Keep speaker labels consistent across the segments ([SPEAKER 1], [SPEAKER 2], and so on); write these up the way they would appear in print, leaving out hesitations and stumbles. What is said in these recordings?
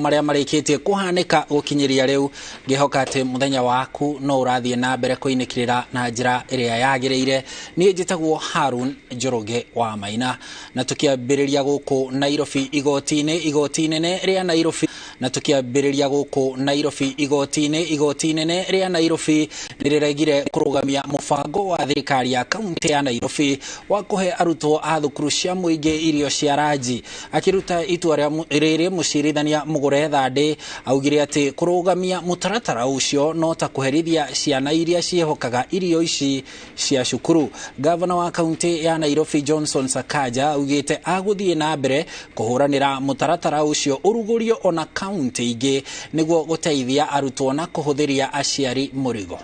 [SPEAKER 1] Marĩa marĩkĩtie kũhanĩka gũkinyĩria rĩu, ngĩhoka atĩ mũthenya waku no ũrathiĩ na mbere kũinĩkĩrĩra na njĩra ĩrĩa yagĩrĩire. Niĩ njĩtagwo Harun Njoroge wa Maina, na tũkĩambĩrĩria gũkũ Nairobi igoti-inĩ, igoti inene rĩa Nairobi, na tũkĩambĩrĩria gũkũ Nairobi igoti-inĩ, igoti inene rĩa Nairobi nĩrĩregire kũrũgamia mũbango wa thirikari ya kaunti ya Nairobi wa kũhe arutwo a thukuru cia mũingĩ irio cia ranji. Akĩruta itua rĩrĩ, mũcirithania Mũgũre Thandĩ augire atĩ kũrũgamia mũtaratara ũcio no ta kũherithia ciana iria ciĩhokaga irio ici cia cukuru. Gavana wa kaunti ya Nairobi Johnson Sakaja augĩte agũthiĩ na mbere kũhũranĩra mũtaratara ũcio ũrugũrio ona kaunti ingĩ nĩguo gũteithia arutwo na kũhũthĩria aciari mũrigo.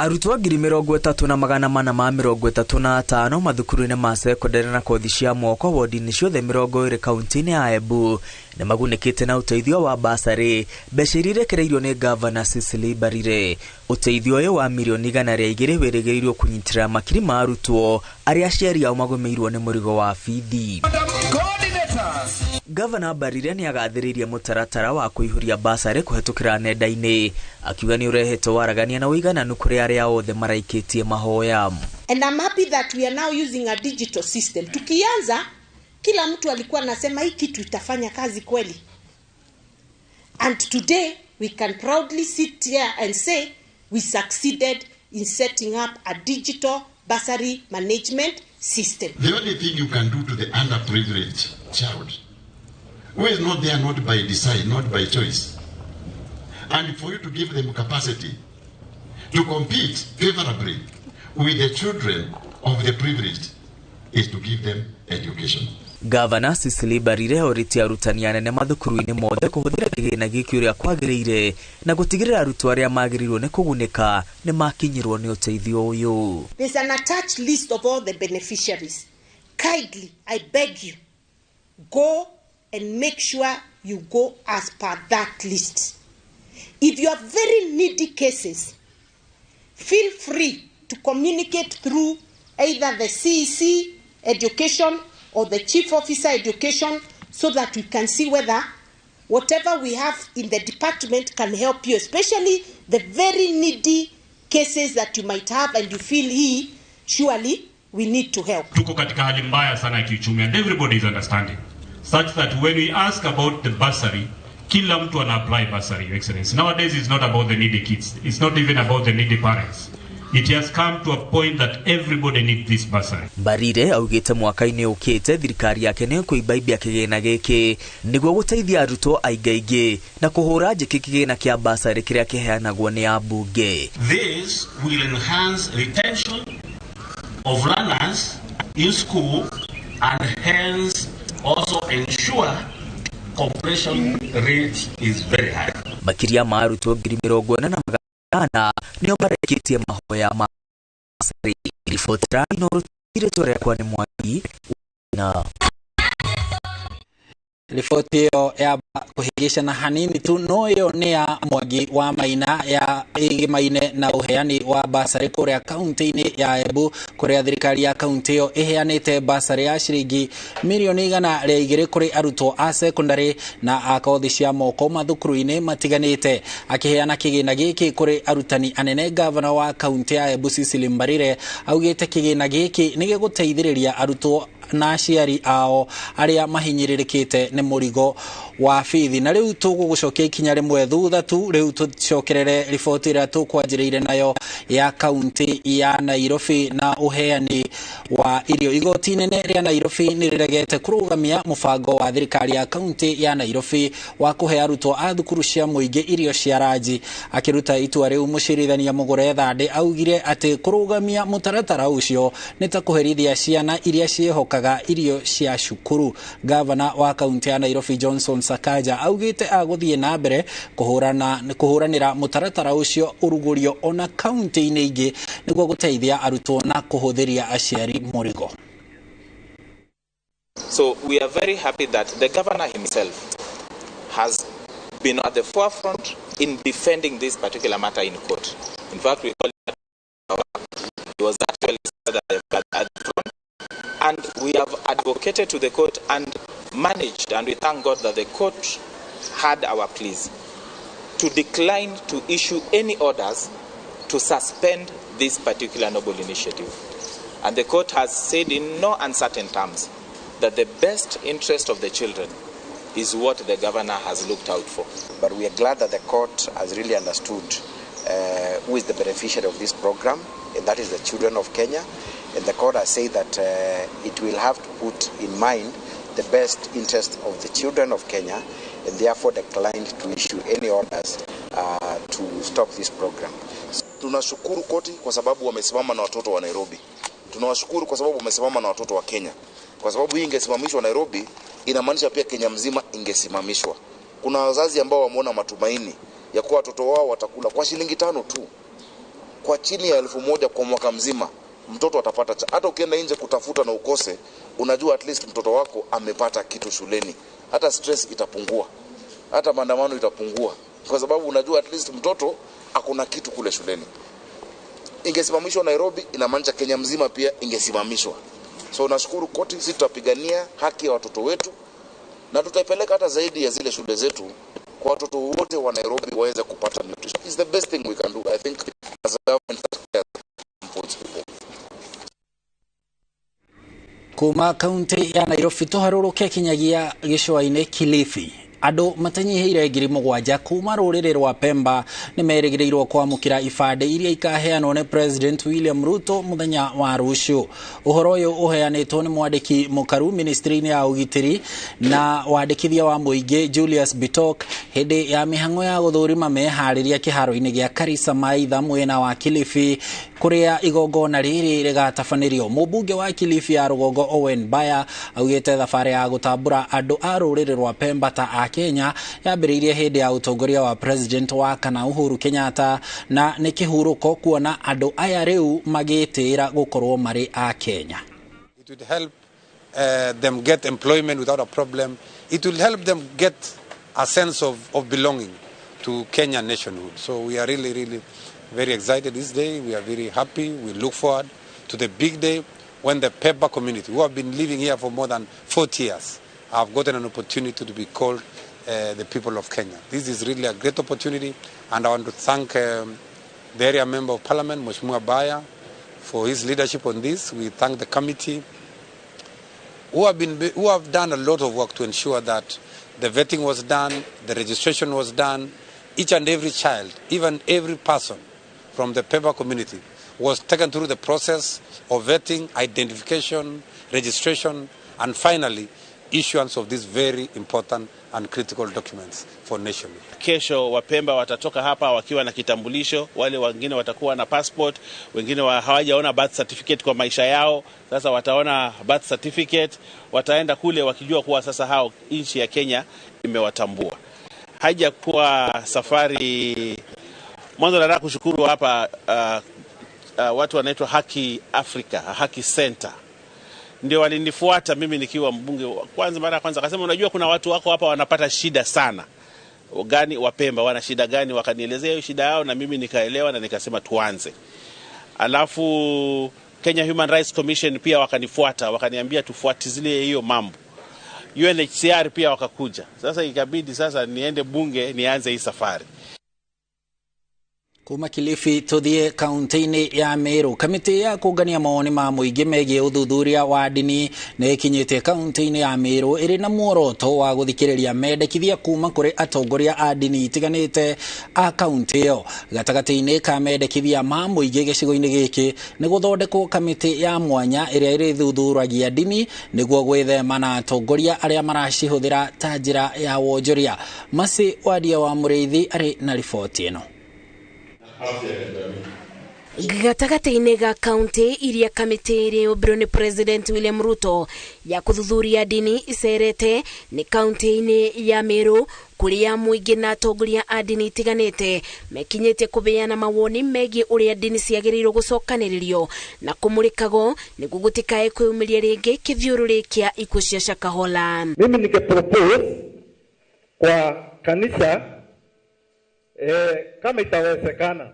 [SPEAKER 2] Arutwo 34,435 mathukuru-inĩ ma sekondarĩ na kothi cia moko wodi-inĩ ciothe 20 kaunti-inĩ ya Embu nĩ magunĩkĩte na ũteithio wa basarĩ, mbeca iria irekereirio nĩ Gavana Cecily Mbarire. Ũteithio ũyũ wa mirioni 102 wĩrĩgĩrĩirwo kũnyitĩrĩra makiri ma arutwo arĩa aciari ao magũmĩirwo nĩ mũrigo wa bithi. Gavana Mbarire nĩ agathĩrĩirie mũtaratara wa kũihũria basarĩ kũhetũkĩra nenda-inĩ, akiuga nĩ ũrehete waragania na ũigananu kũrĩ arĩa othe maraikĩtie mahoya.
[SPEAKER 3] And I'm happy that we are now using a digital system. Tukianza, kila mtu alikuwa anasema, "Hii kitu itafanya kazi kweli?" And today we can proudly sit here and say we succeeded in setting up a digital bursary management system.
[SPEAKER 4] The only thing you can do to the underprivileged child, who is not there not by design, not by choice, and for you to give them capacity to compete favorably with the children of the privileged, is to give them education.
[SPEAKER 2] Gavana Cecily Mbarire orĩtie arutani anene mathukuru-inĩ mothe kũhũthĩra kĩgĩna gĩkĩ ũrĩa kwagĩrĩire na gũtigĩrĩra arutwo arĩa magĩrĩirwo nĩ kũgunĩka nĩ makinyĩrwo nĩ ũteithio ũyũ.
[SPEAKER 3] There's an attached list of all the beneficiaries. Kindly, I beg you, go and make sure you go as per that list. If you have very needy cases, feel free to communicate through either the CEC education or the chief officer education so that we can see whether whatever we have in the department can help you, especially the very needy cases that you might have and you feel he surely we need to help.
[SPEAKER 5] Tuko katika hali mbaya sana ya kiuchumi and everybody is understanding, such that when we ask about the bursary, kila mtu ana apply bursary, Your Excellency. Nowadays it's not about the needy kids. It's not even about the needy parents. It has come to a point that everybody needs this bursary.
[SPEAKER 2] Mbarire augĩte mwaka-inĩ ũkĩte thirikari yake nĩ ĩkũimbaimbia kĩgĩna gĩkĩ nĩguo gũteithia arutwo aingaingĩ na kũhũra njĩkĩ kĩgĩna kĩa basarĩ kĩrĩa kĩheanagwo nĩ ambunge.
[SPEAKER 6] This will enhance retention of learners in school and hence also ensure completion rate is very high.
[SPEAKER 2] Makĩria ma arutwo 40,800 nĩo marekĩtie mahoya ma basarĩ. Riboti ra Inooro, rĩtwa rĩakwa nĩ Mwangi na
[SPEAKER 1] Riboti ĩyo yamba kũhĩngĩcana hanini tu, no ĩyo nĩ ya Mwangi wa Maina ya ĩgĩmaine na ũheani wa basarĩ kũrĩa kaunti-inĩ ya Embu, kũrĩa thirikari ya kaunti ĩyo ĩheanĩte basarĩ ya ciringi mirioni 102 kũrĩ arutwo a sekondarĩ na a kothi cia moko mathukuru-inĩ matiganĩte. Akĩheana kĩgĩna gĩkĩ kũrĩ arutani anene, gavana wa kaunti ya Embu Cecily Mbarire augĩte kĩgĩna gĩkĩ nĩ gĩgũteithĩrĩria arutwo na aciari ao arĩa mahinyĩrĩrĩkĩte nĩ mũrigo wa bithi. Na rĩu tũgũgũcokia ikinya rĩmwe thutha tu, rĩu tũcokerere riboti ĩrĩa tũkwanjĩrĩire nayo ya kaunti ya Nairobi na ũheani wa irio. Igoti inene rĩa Nairobi nĩ rĩregete kũrũgamia mũbango wa thirikari ya kaunti ya Nairobi wa kũhe arutwo a thukuru cia mũingĩ irio cia ranji. Akĩruta itua rĩu, mũcirithania Mũgũre Thandĩ augire atĩ kũrũgamia mũtaratara ũcio nĩ ta kũherithia ciana iria ciĩhokaga irio cia cukuru. Gavana wa kaunti ya Nairobi Johnson Sakaja augĩte agũthiĩ na mbere kũhũranĩra mũtaratara ũcio ũrugũrio ona kaunti-inĩ ingĩ nĩguo gũteithia arutwo na kũhũthĩria aciari mũrigo.
[SPEAKER 7] So we are very happy that the governor himself has been at the forefront in defending this particular matter in court. In fact, we call it he was actually at the front, and we have advocated to the court, and managed, and we thank God that the court heard our pleas, to decline to issue any orders to suspend this particular noble initiative. And the court has said in no uncertain terms that the best interest of the children is what the governor has looked out for.
[SPEAKER 8] But we are glad that the court has really understood who is the beneficiary of this program, and that is the children of Kenya. And the court has said that it will have to put in mind the best interest of the children of Kenya, and therefore declined to issue any orders to stop this program.
[SPEAKER 9] Tunashukuru koti kwa sababu wamesimama na watoto wa Nairobi. Tunawashukuru kwa sababu wamesimama na watoto wa Kenya. Kwa sababu hii ingesimamishwa Nairobi, inamaanisha pia Kenya mzima ingesimamishwa. Kuna wazazi ambao wameona matumaini ya kuwa watoto wao watakula kwa shilingi 5 tu. Kwa chini ya 1000 kwa mwaka mzima mtoto atapata. Hata ukienda nje kutafuta na ukose, unajua at least mtoto wako amepata kitu shuleni. Hata stress itapungua. Hata maandamano itapungua. Kwa sababu unajua at least mtoto akona kitu kule shuleni. Ingesimamishwa Nairobi, inamaanisha Kenya mzima pia ingesimamishwa. So nashukuru koti, sisi tutapigania haki ya watoto wetu na tutaipeleka hata zaidi ya zile shule zetu kwa watoto wote wa Nairobi waweze kupata nutrition. It's the best thing we can do, I think, as a government that cares for its people.
[SPEAKER 1] Kuma kaunti ya Nairobi tuharuruke kinyagia gĩcũa-inĩ Kilifi. Andũ matanyihĩire 7,000 kuma rũrĩrĩ rwa Pemba nĩ merĩgĩrĩirwo kwamũkĩra ibandĩ iria ikaheanwo nĩ President William Ruto mũthenya wa rũciũ. Ũhoro ũyũ ũheanĩtwo nĩ mwandĩki mũkaru ministry-inĩ ya ũgitĩri na wandĩkithia wa mũingĩ Julius Bitok hĩndĩ ya mĩhang'o ya gũthũrima meharĩria kĩharo-inĩ gĩa Karisa Maitha mwena wa Kilifi kũrĩa igongona rĩrĩ rĩgatabanĩrio. Mũmbunge wa Kilifi ya rũgongo Owen Baya augĩte thabarĩ ya gũtambũra andũ a rũrĩrĩ rwa Pemba ta a Kenya yambĩrĩirie hĩndĩ ya ũtongoria wa President wa kana Uhuru Kenyatta na nĩ kĩhurũko kuona andũ aya rĩu magĩtĩĩra gũkorwo marĩ a Kenya.
[SPEAKER 10] It would help them get employment without a problem. It will help them get a sense of belonging to Kenya nationhood. So we are really, really very excited this day. We are very happy. We look forward to the big day when the Pemba community, who have been living here for more than 40 years, have gotten an opportunity to be called the people of Kenya. This is really a great opportunity, and I want to thank the area member of parliament, Mheshimiwa Baya, for his leadership on this. We thank the committee who have done a lot of work to ensure that the vetting was done, the registration was done. Each and every child, even every person from the Pemba community, was taken through the process of vetting, identification, registration, and finally issuance of these very important and critical documents for nation.
[SPEAKER 6] Kesho Wapemba watatoka hapa wakiwa na kitambulisho, wale wengine watakuwa na passport, wengine hawajaona birth certificate kwa maisha yao, sasa wataona birth certificate, wataenda kule wakijua kuwa sasa hao nchi ya Kenya imewatambua. Haijakuwa safari. Mwanzo nataka kushukuru hapa watu wanaitwa Haki Africa, Haki Center. Ndio walinifuata mimi nikiwa mbunge kwanza, mara ya kwanza akasema unajua kuna watu wako hapa wanapata shida sana. Gani Wapemba wana shida gani? Wakanielezea hiyo shida yao na mimi nikaelewa na nikasema tuanze. Alafu Kenya Human Rights Commission pia wakanifuata, wakaniambia tufuatilie hiyo mambo. UNHCR pia wakakuja. Sasa ikabidi sasa niende bunge nianze hii safari.
[SPEAKER 1] Kuma Kilifi tuthie kaunti-inĩ ya Meru. Kamĩtĩ ya kũngania mawoni ma mũingĩ megiĩ ũthuthuria wa ndini nĩ ĩkinyĩte kaunti-inĩ ya Meru ĩrĩ na muoroto wa gũthikĩrĩria mendekithia kuma kũrĩ atongoria a ndini itiganĩte a kaunti ĩyo. Gatagatĩ-inĩ ka mendekithia ma mũingĩ gĩcigo-inĩ gĩkĩ nĩ gũthondekwo kamĩtĩ ya mwanya ĩrĩa ĩrĩthuthuragia ndini nĩguo gwĩthema na atongoria arĩa maracihũthĩra ta njĩra ya wonjoria. Masi Wadia wa Mũrĩithi arĩ na riboti ĩno.
[SPEAKER 11] Gatagatĩ-inĩ ga kaunti iria kamĩtĩ ĩrĩũmbirwo nĩ President William Ruto ya kũthuthuria ndini icerete nĩ kaunti-inĩ ya Meru kũrĩa mũingĩ na atongoria a ndini itiganĩte mekinyĩtie kũbeana mawoni megiĩ ũrĩa ndini ciagĩrĩirwo gũcokanĩrĩrio na kũmũrĩkagwo nĩguo gũtikae kwĩyumĩria rĩngĩ kĩthiũrũrĩ kĩa ikuũ cia Shakahola.
[SPEAKER 12] Mimi ningepropose kwa kanisa kama itawezekana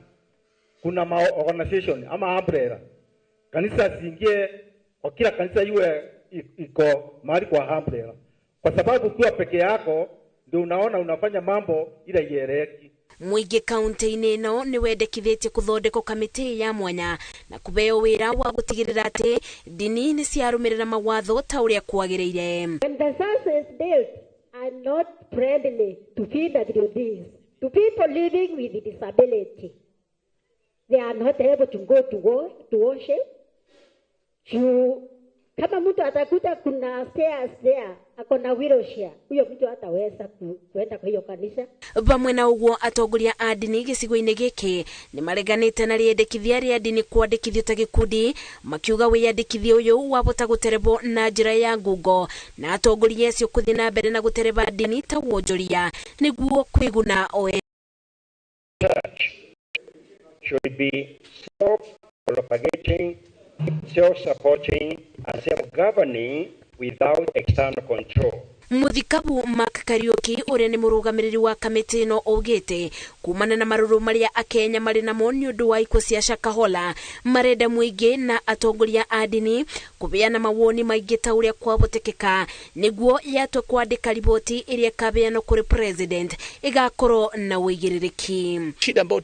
[SPEAKER 12] kuna ma organization ama umbrella kanisa siingie kwa kila kanisa iwe iko mahali kwa umbrella. Kwa sababu ukiwa peke yako ndio unaona unafanya mambo ile haieleweki.
[SPEAKER 11] Mũingĩ kaunti-inĩ ĩno nĩ wendekithĩtie kũthondekwo kamĩtĩ ya mwanya na kũheo wĩra wa gũtigĩrĩra atĩ ndini nĩ ciarũmĩrĩra mawatho ta ũrĩa kwagĩrĩire.
[SPEAKER 13] When the churches built are not friendly to PWDs, to people living with disability, they are not able to go to worship. Kama mtu atakuta kuna stairs there, ako na wheelchair, huyo mtu hataweza kuenda kwa hiyo kanisa.
[SPEAKER 11] Vamwe na uguo atongoria a ndini gĩcigo-inĩ gĩkĩ nĩ mareganĩte na rĩendekithia rĩa ndini kwandĩkithio ta gĩkundi, makiuga wĩyandĩkithia ũyũ wabota gũterebwo na njĩra ya ngungo na atongoria acio kũthiĩ na mbere na gũtereba ndini ta wonjoria nĩguo kwĩguna o ene.
[SPEAKER 12] Church should be self-propagating, self-supporting and self-governing without external control.
[SPEAKER 11] Muthikabu Mark Kariuki ũrĩa nĩ mũrũgamĩrĩri wa kamĩtĩ ĩno augĩte kumana na marũrũ marĩa akenya marĩ namo nĩ ũndũ wa ikuũ cia Shakahola, marenda mũingĩ na atongoria a ndini kũheana mawoni maingĩ ta ũrĩa kwahotekeka nĩguo yatwe kwandĩka riboti ĩrĩa ĩkaheanwo kũrĩ president ĩgakorwo na ũigĩrĩrĩki.
[SPEAKER 14] Shida ambayo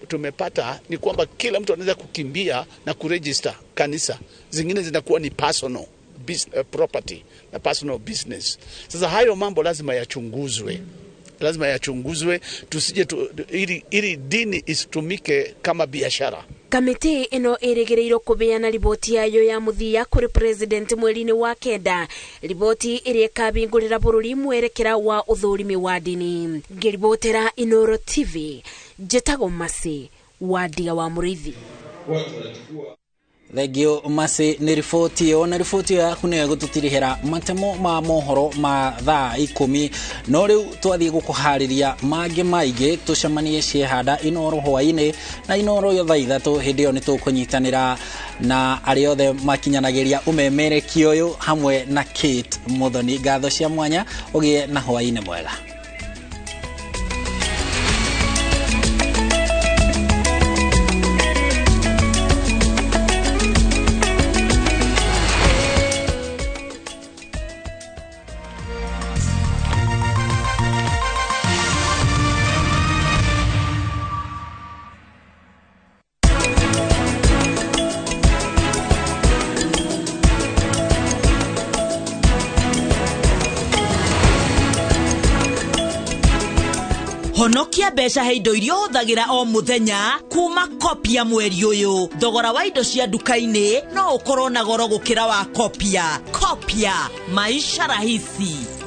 [SPEAKER 14] tumepata ni kwamba kila mtu anaweza kukimbia na kuregister kanisa, zingine zinakuwa ni personal property na personal business. Sasa hayo mambo lazima yachunguzwe, lazima yachunguzwe, tusije ili dini isitumike kama biashara.
[SPEAKER 11] Kamĩtĩ ĩno ĩrĩgĩrĩirwo kũheana riboti yayo ya mũthia kũrĩ president mweri-inĩ wa kenda, riboti ĩrĩa ĩkahingũrĩra bũrũri mwerekera wa ũthũrimi wa ndini. Ngĩribotera Inooro TV, njĩtagwo Mercy wa Ndiga wa Mũrĩithi.
[SPEAKER 1] Thengio Mercy nĩ riboti ĩyo, na riboti ĩyo yaku nĩyo ĩgũtũtirihĩra matemo ma mohoro ma thaa 10. No rĩu twathiĩ gũkũharĩria mangĩ maingĩ, tũcemanie ciehanda Inooro hwaĩ-inĩ na Inooro yo thaa 3. Hĩndĩ ĩyo nĩ tũkũnyitanĩra na arĩa othe makinyanagĩria ũmemerekia ũyũ hamwe na Kate Muthoni. Ngatho cia mwanya, ũgĩe na hwaĩ-inĩ mwega.
[SPEAKER 15] Honokia mbeca he indo iria ũhũthagĩra o mũthenya kuma Kopia mweri ũyũ. Thogora wa indo cia nduka-inĩ no ũkorwo na goro gũkĩra wa Kopia. Kopia, maisha rahisi.